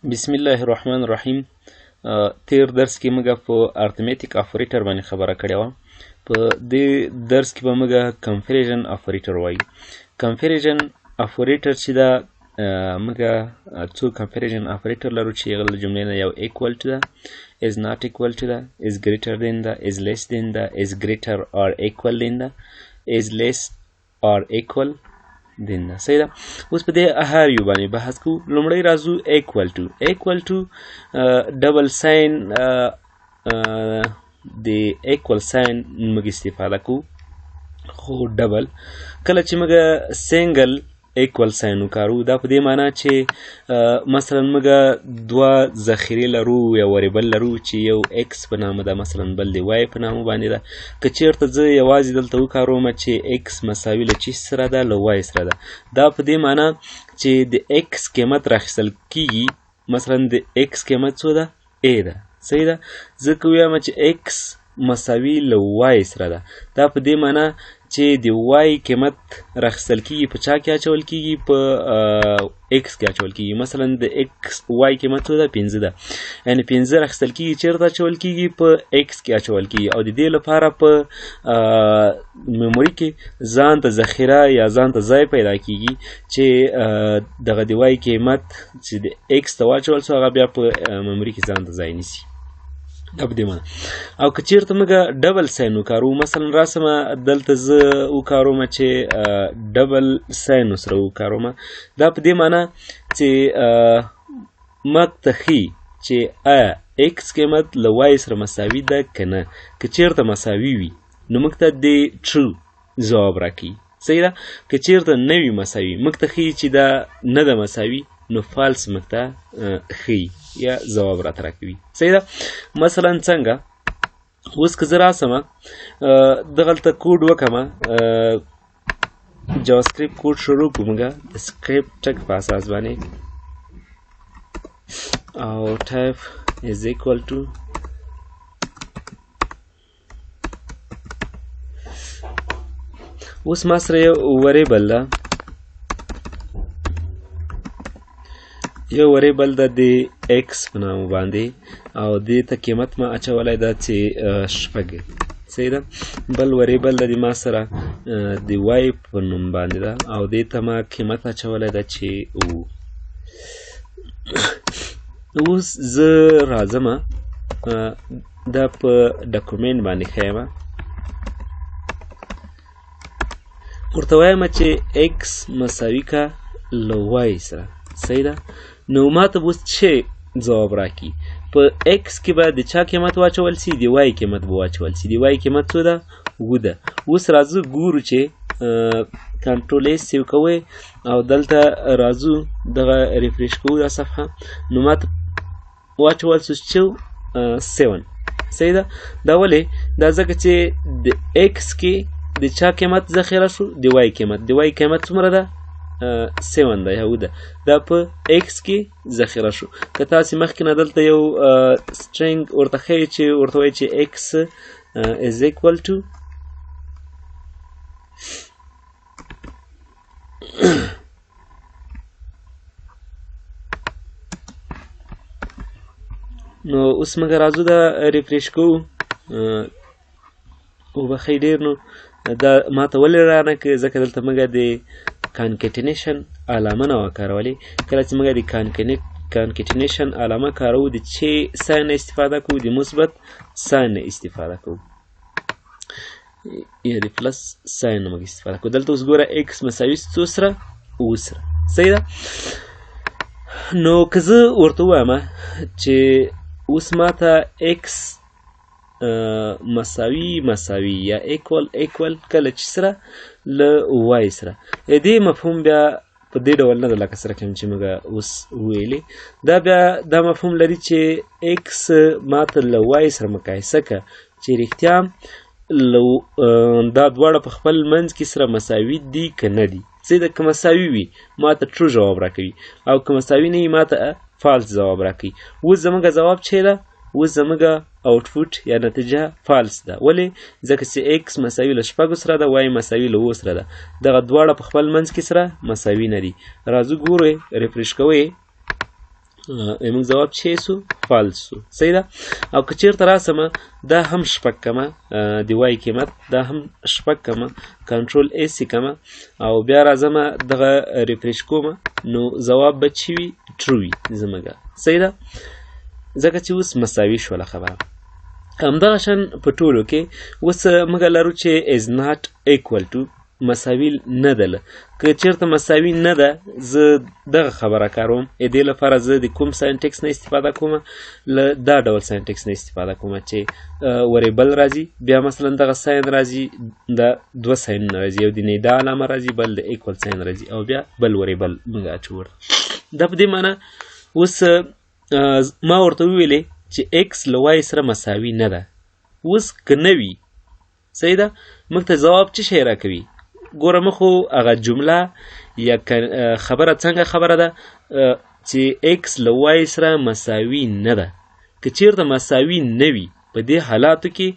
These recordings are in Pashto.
بسم الله الرحمن الرحیم. تیر درس کې موږ په arithmetic operator باندې خبره کړې وه. په دې درس کې به موږ comparison operator وایو. comparison operator چې دا موږ څو comparison operator لرو چې هغه له جملې نه یو equal to ده، is not equal to ده، is greater than ده، is less than ده، is greater or equal than ده، is less or equal than ده. صحیح ده. اوس په دې هر یو باندې بحث کوو. لومړی راځو equal to. equal to double sign، د equal sign موږ استفاده کوو، خو double. کله چې موږ single equal sign وکارو، دا په دې معنا چې مثلا موږ دوه ذخیرې لرو یا variable لرو چې یو x په نامه ده، مثلا بل د y په نامه باندې ده. که چیرته زه یوازې دلته وکاروم چې x مساوي له چی سره ده، له y سره ده، دا په دې معنا چې د x قیمت راخیستل کیږي. مثلا د x قیمت څو ده؟ a ده. صحیح ده. زه که ووایم چې x مساوي له y سره ده، دا په دې معنا چې د y قیمت راخیستل کیږي، په چا کې اچول کیږي؟ په x کې اچول کیږي. مثلا د x y قیمت څو ده؟ 5 ده. یعنی 5 راخیستل کیږي، چیرته اچول کیږي؟ په x کې اچول کیږي. او د دې لپاره په memory کې ځان ته ذخیره یا ځان ته ځای پیدا کیږي چې دغه د y قیمت چې د x ته واچول سو، هغه بیا په memory کې ځان ته ځای نیسي. دا په دې معنی. او که چیرته موږ double sign وکاروو، مثلا راسمه دلته زه وکاروم چې double sign سره وکاروم، دا په دې معنی چې موږ ته ښیي چې آیا x قیمت له y سره مساوي ده که نه. که چیرته مساوي وي نو موږ ته د true ځواب راکوي. صحیح ده. که چیرته نه وي مساوي، موږ ته ښیي چې دا نه ده مساوي، نو false موږ ته ښیي یا ځواب راته راکوي. صحیح ده. مثلا څنګه اوس که زه راسم دغلته کوډ وکړم، JavaScript code شروع کړو موږ د script tag په اساس باندې، او type is equal to اوس ما سره یو variable ده، یو variable ده د x په نامه باندې، او دې ته قیمت ما اچولی ده چې 6. صحیح ده. بل variable ده د ما سره د y په نوم باندې ده، او دې ته ما قیمت اچولی ده چې 7. اوس زه راځم دا په document باندې ښیم، ورته وایم چې x مساوي که له y سره. صحیح ده. نو ما ته به اوس څه ځواب راکړي؟ په x کې به د چا قیمت واچول سي؟ د y قیمت به واچول سي. د y قیمت څو ده؟ 7 ده. اوس راځو ګورو چې control S save کوئ او دلته راځو دغه refresh کوو دا صفحه، نو ما ته واچول سو چې 7. صحیح ده. دا ولې؟ دا ځکه چې د x کې د چا قیمت ذخیره شو؟ د y قیمت. د y قیمت څومره ده؟ 7 ده یا 7 ده. دا په x کې ذخیره شو. که تاسې مخکې نه دلته یو string ورته ښیي چې ورته وایي چې x is equal to نو اوس موږ راځو دا refresh کوو، وبخښئ ډېر. نو دا ما ته ولې رانه کړې؟ ځکه دلته موږ د concatenation علامه نه وه کارولې. کله چې موږ د concatenation علامه کاروو، د چې sign نه استفاده کوو، د مثبت sign نه استفاده کوو یا د plus sign نه موږ استفاده کوو. دلته اوس ګوره x مساوي څو سره؟ 7 سره. صحیح ده. نو که زه ورته ووایم چې اوس ما ته x مساوي مساوي یا equal equal کله چې سره له y سره، دې مفهوم بیا په دې ډول نه ده لکه سره کوم چې موږ اوس ویلې. دا بیا دا مفهوم لري چې x ما ته له y سره مقایسه که چې رښتیا دا دواړه په خپل منځ کې سره مساوي دي که نه دي. صحیح ده. که مساوي وي ما ته true ځواب راکوي، او که مساوي نه وي ما ته false ځواب راکوي. اوس زموږ ځواب چی ده؟ اوس زموږ output یا نتیجه false ده. ولې؟ ځکه چې x مساوي له 6 سره ده، y مساوي له 7 سره ده، دغه دواړه په خپل منځ کې سره مساوي نه دي. راځو ګورئ، refresh کوئ. زموږ ځواب چې سو؟ false سو. صحیح ده. او که چیرته راسمه دا هم شپږ کمه، د y قیمت دا هم شپږ کمه، control S کمه، او بیا راځمه دغه refresh کومه، نو ځواب به چې وي؟ true وي زموږ. صحیح ده، ځکه چې اوس مساوي شوله خبره. همدغه شان په ټولو کې اوس موږ لرو چې is not equal to، مساوي نه ده. که چیرته مساوي نه ده، زه دغه خبره کاروم. د دې لپاره زه د کوم syntax نه استفاده کوم؟ له دا ډول syntax نه استفاده کوم چې variable راځي، بیا مثلا دغه sign راځي، دا دوه sign راځي، یو د ندا علامه راځي، بل د equal sign راځي، او بیا بل variable موږ اچو ورته. دا په دې معنی اوس ما ورته وویلې چې x له y سره مساوي نه ده. اوس که نه وي، صحیح ده، موږ ته ځواب څه شی راکوي؟ ګوره، مخو هغه جمله یا خبره څنګه خبره ده چې x له y سره مساوي نه ده. که چیرته مساوي نه وي، په دې حالاتو کې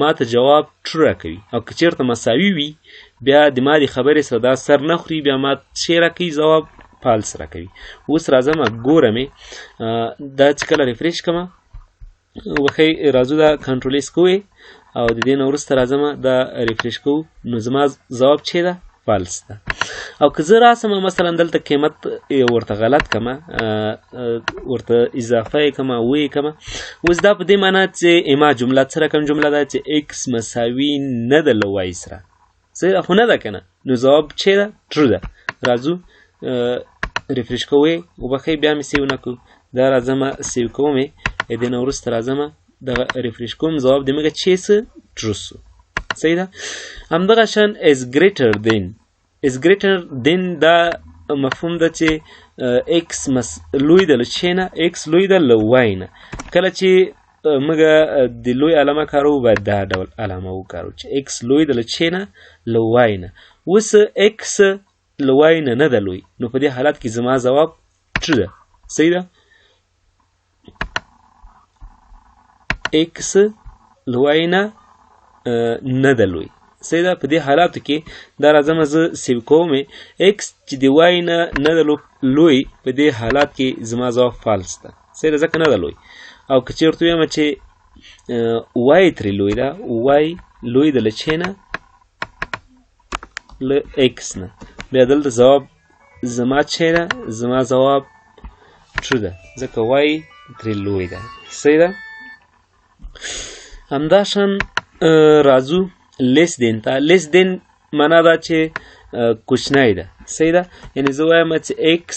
ما ته جواب true راکوي، او که چیرته مساوي وي، بیا د ما د خبرې سره دا سر نه خوري، بیا ما څه راکوي؟ ځواب false راکوي. اوس راځم ګوره مې دا چې کله refresh کړم، وبخښئ، راځو دا control S کوی، او د دې نه وروسته راځم دا refresh کوو، نو زما ځواب چې ده false ده. او که زه راسم مثلا دلته قیمت ورته غلط کمه، ورته اضافه یې کمه، و یې کمه، اوس دا په دې معنی چې اما جمله څه رقم جمله ده چې x مساوي نه ده له y سره، صحیح خو نه ده که نه؟ نو ځواب چې ده true ده. راځو refresh کوی، وبخښئ، بیا مې save نه کړو، دا راځم save کوم یې، د دې نه وروسته راځم دغه refresh کوم، ځواب د موږ چې څه true سو. صحیح ده. همدغه شان is greater than. is greater than دا مفهوم ده چې x لوی ده له چې نه؟ x لوی ده له y نه. کله چې موږ د لوی علامه کارو، باید دا ډول علامه وکارو چې x لوی ده له چې نه؟ له y نه. اوس x له y نه نه ده لوی، نو په دې حالت کې زما ځواب true ده. صحیح ده. x له y نه نه ده لوی. صحیح ده. په دې حالاتو کې دا راځم زه save کوم، x چې د y نه نه ده لوی، په دې حالات کې زما ځواب false ده. صحیح ده، ځکه نه ده لوی. او که چېرته ووایم چې y ترې لوی ده، y لوی ده له چې نه؟ له x نه، بیا دلته ځواب زما چې ده؟ زما ځواب true ده، ځکه y ترې لوی ده. صحیح ده. همداشان راځو less than ته. less than معنا دا چې کوچنی ده. صحیح ده. یعنی زه وایم چې x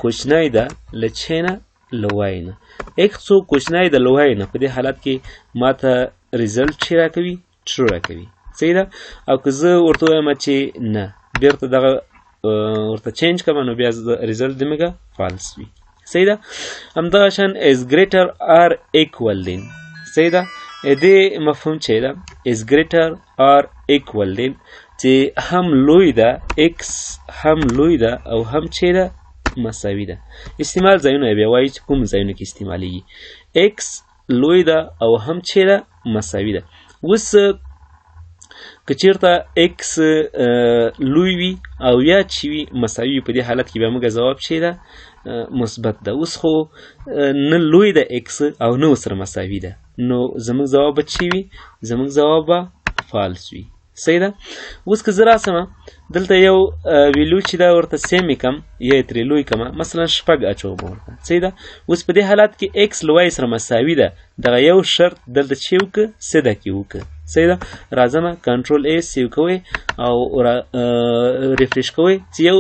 کوچنی ده له چې نه؟ له y نه. x څو کوچنی ده له y نه، په دې حالت کې ما ته result چې راکوي؟ true راکوي. صحیح ده. او که زه ورته وایم چې نه، بیرته دغه ورته change کړم، نو بیا result د موږ false وي. صحیح ده. همدغه شان is greater or equal than. صحیح ده. دې مفهوم چې ده is greater or equal than چې هم لوی ده x، هم لوی ده او هم چې ده مساوي ده. استعمال ځایونه بیا وایي چې کوم ځایونو کې استعمالیږي. x لوی ده او هم چې ده مساوي ده. اوس که چیرته x لوی وي او یا چې وي مساوي وي، په دې حالت کې بیا موږ ځواب چې ده مثبت ده. اوس خو نه لوی ده x او نه ورسره مساوي ده، نو زموږ ځواب به چې وي؟ زموږ ځواب به false وي. صحیح ده. اوس که زه راسم دلته یو value چې دا ورته same یې کم یا یې ترې لوی کم، مثلا شپږ اچوم ورته. صحیح ده. اوس په دې حالت کې x له y سره مساوي ده، دغه یو شرط دلته چې وکړه صدق یې وکړه. صحیح ده. راځم control S save کوئ او refresh کوئ چې یو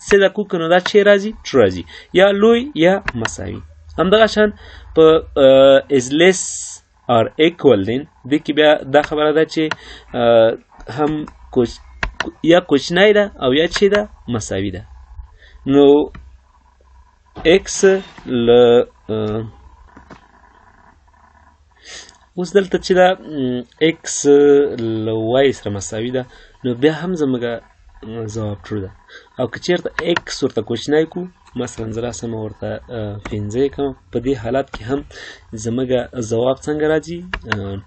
صدق وکړه، نو دا چې راځي؟ true راځي، یا لوی یا مساوي. همدغه شان په is less or equal than دې کې بیا دا خبره ده چې هم یا کوچنی ده او یا چې ده مساوي ده. نو x له اوس دلته چې ده x له y سره مساوي ده، نو بیا هم زموږ ځواب true ده. او که چېرته x ورته کوچنی کو، مثلا زه راسم ورته پنځه یې کړم، په دې حالت کې هم زموږ ځواب څنګه راځي؟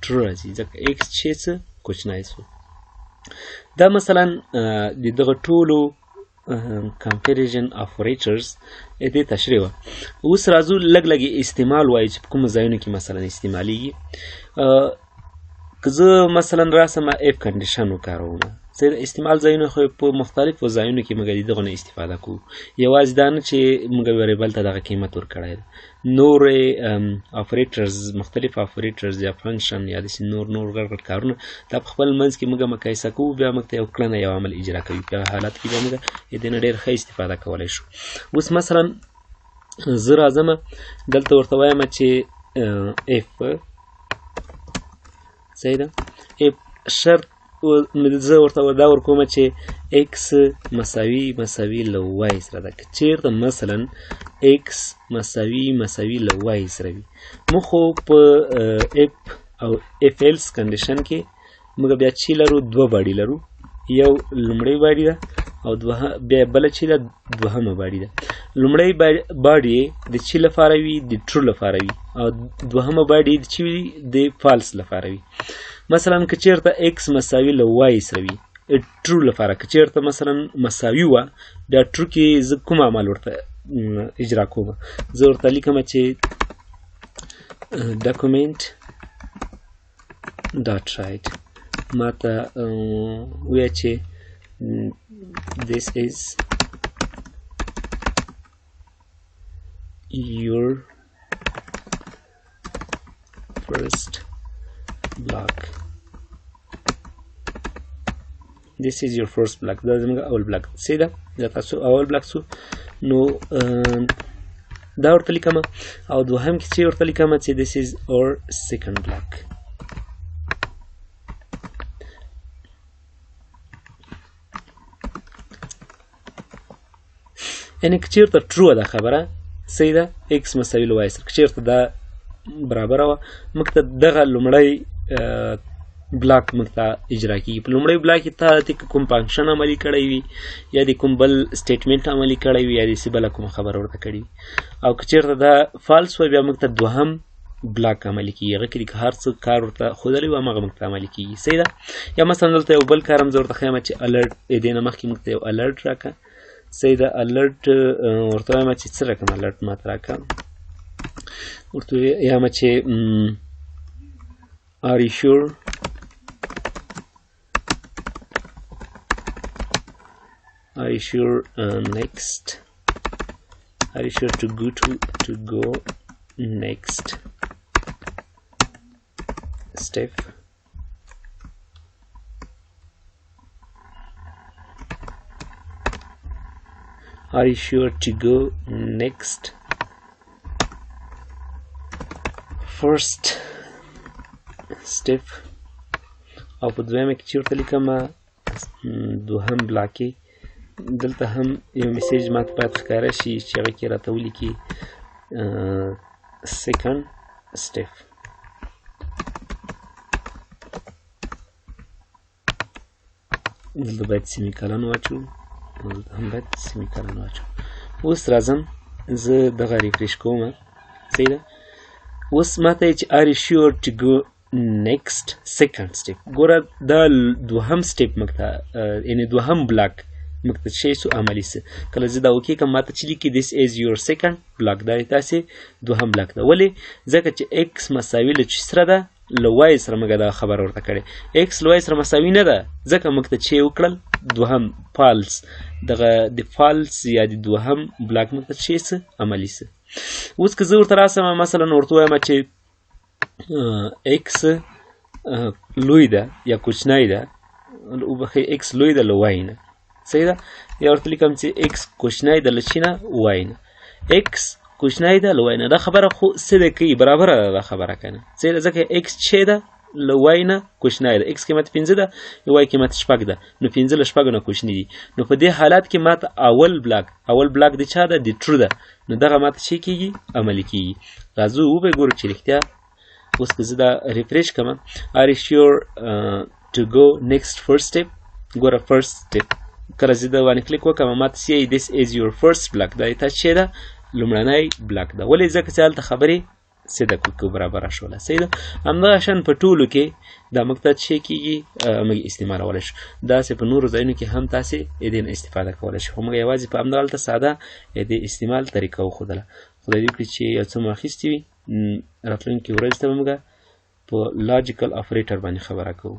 true راځي، ځکه x چې څه کوچنی سو. دا مثلا د دغه ټولو Comparison Operators دې تشریح وه. اوس راځو لږ لږ استعمال وایو چې په کومو ځایونو کې مثلا استعمالیږي. که زه مثلا راسم if condition وکاروم، استعمال ځایونه خو په مختلفو ځایونو کې موږ د دغه نه استفاده کوو، یوازې دا نه چې موږ variable ته دغه قیمت ورکړی دی. نور operators، مختلف operators یا function یا داسې نور نور غټ غټ کارونه دا په خپل منځ کې موږ مقایسه کوو، بیا موږ ته یو کړنه یو عمل اجرا کوي. په هغه حالت کې بیا موږ دې نه ډېر ښه استفاده کولی شو. اوس مثلا زه راځم دلته ورته وایم چې if، صحیح ده، if شرط زه ورته دا ورکوم چې x مساوي مساوي له y سره ده. که چېرته مثلا x مساوي مساوي له y سره وي، موږ خو په if او if else condition کې موږ بیا چې لرو دوه body لرو، یو لومړی body ده او بیا بله چې ده دوهمه body ده. لومړی body د چی لپاره وي؟ د true لپاره وي، او دوهمه body د چی وي؟ د false لپاره وي. مثلا که چېرته x مساوي له y سره وي true لپاره، که چېرته مثلا مساوي وه بیا true کې زه کوم عمل ورته اجرا کوم؟ زه ورته لیکم چې document dot write ما ته ووایه چې this is your first block, this is your first block. دا زموږ اول block صحیح ده، دا تاسو اول block سو. نو دا ورته لیکم، او دوهم کې چې ورته لیکم چې this is our second block. یعنې که چېرته true ده خبره صحیح ده، x مساوي له y سره، که چېرته دا برابره وه موږ ته دغه لومړی block موږ ته اجرا کېږي. په لومړی block کې تا دې کوم function عملي کړی وي یا دې کوم بل statement عملي کړی وي یا دې څه بله کومه خبره ورته کړې وي. او که چېرته دا false وه بیا موږ ته دوهم block عملي کېږي، هغه کې دې که هر څه کار ورته ښودلی وي هماغه موږ ته عملي کېږي. صحیح ده. یا مثلا دلته یو بل کار هم زه ورته ښیم چې alert، دې نه مخکې موږ ته یو alert راکړه. صحیح ده. Alert ورته وایم چې څه رقم alert ماته راکړه، ورته وایم چې are you sure are you sure next are you sure to go to go next step. Are you sure to go next first step. او په دویمه کې چې ورته لیکم دوهم block کې دلته هم یو message ماته باید ښکاره شي چې هغه کې راته ولیکي second step. دلته باید semicolon واچو، دلته هم باید semicolon واچو. اوس راځم زه دغه refresh کوم. صحیح ده. اوس ماته چې are you sure to go next second step. ګوره دا دوهم step موږ ته یعنې دوهم block موږ ته شی سو عملي سو. کله زه دا okay کړم ماته چې لیکي this is your second block، دا تاسې دوهم block ده. ولې؟ ځکه چې x مساوي له چی سره ده؟ له y سره موږ دا خبره ورته کړې. x له y سره مساوي نه ده، ځکه موږ ته چې وکړل دوهم false، دغه د false یا د دوهم block موږ ته چې څه عملي سو. اوس که زه ورته راسم مثلا ورته ووایم چې x لوی ده یا کوچنی ده، وبخښئ x لوی ده له y نه، صحیح ده. یا ورته لیکم چې x کوچنی ده له چی نه؟ y نه. x کوچنی ده له y نه، دا خبره خو څه کوي برابره ده دا خبره که نه، صحیح ده. ځکه x چې ده له y نه کوچنی ده، x قیمت پنځه ده y قیمت شپږ ده، نو پنځه له شپږو نه کوچني دي. نو په دې حالت کې ماته اول block، اول block د چا ده؟ د true ده. نو دغه ماته چې کېږي عملي کېږي. راځو وبه ګورو چې رښتیا اوس که زه دا refresh کړم are you sure to go next first step. ګوره first step کله زه دا باندې کلیک وکړم ماته څه this is your first block، دا تا چې ده لومړنی block ده. ولې؟ ځکه چې هلته خبرې صدق وکړو، برابره شوله. صحیح ده. همدغه شان په ټولو کې دا موږ ته څه کېږي، موږ استعمالولی شو. داسې په نورو ځایونو کې هم تاسې د دې نه استفاده کولی شئ، خو موږ یوازې په همدغلته ساده د دې استعمال طریقه وښودله. خدای دې وکړي چې یو څه مو اخیستي وي. راتلونکې ورځ ته به موږ په logical operator باندې خبره کوو.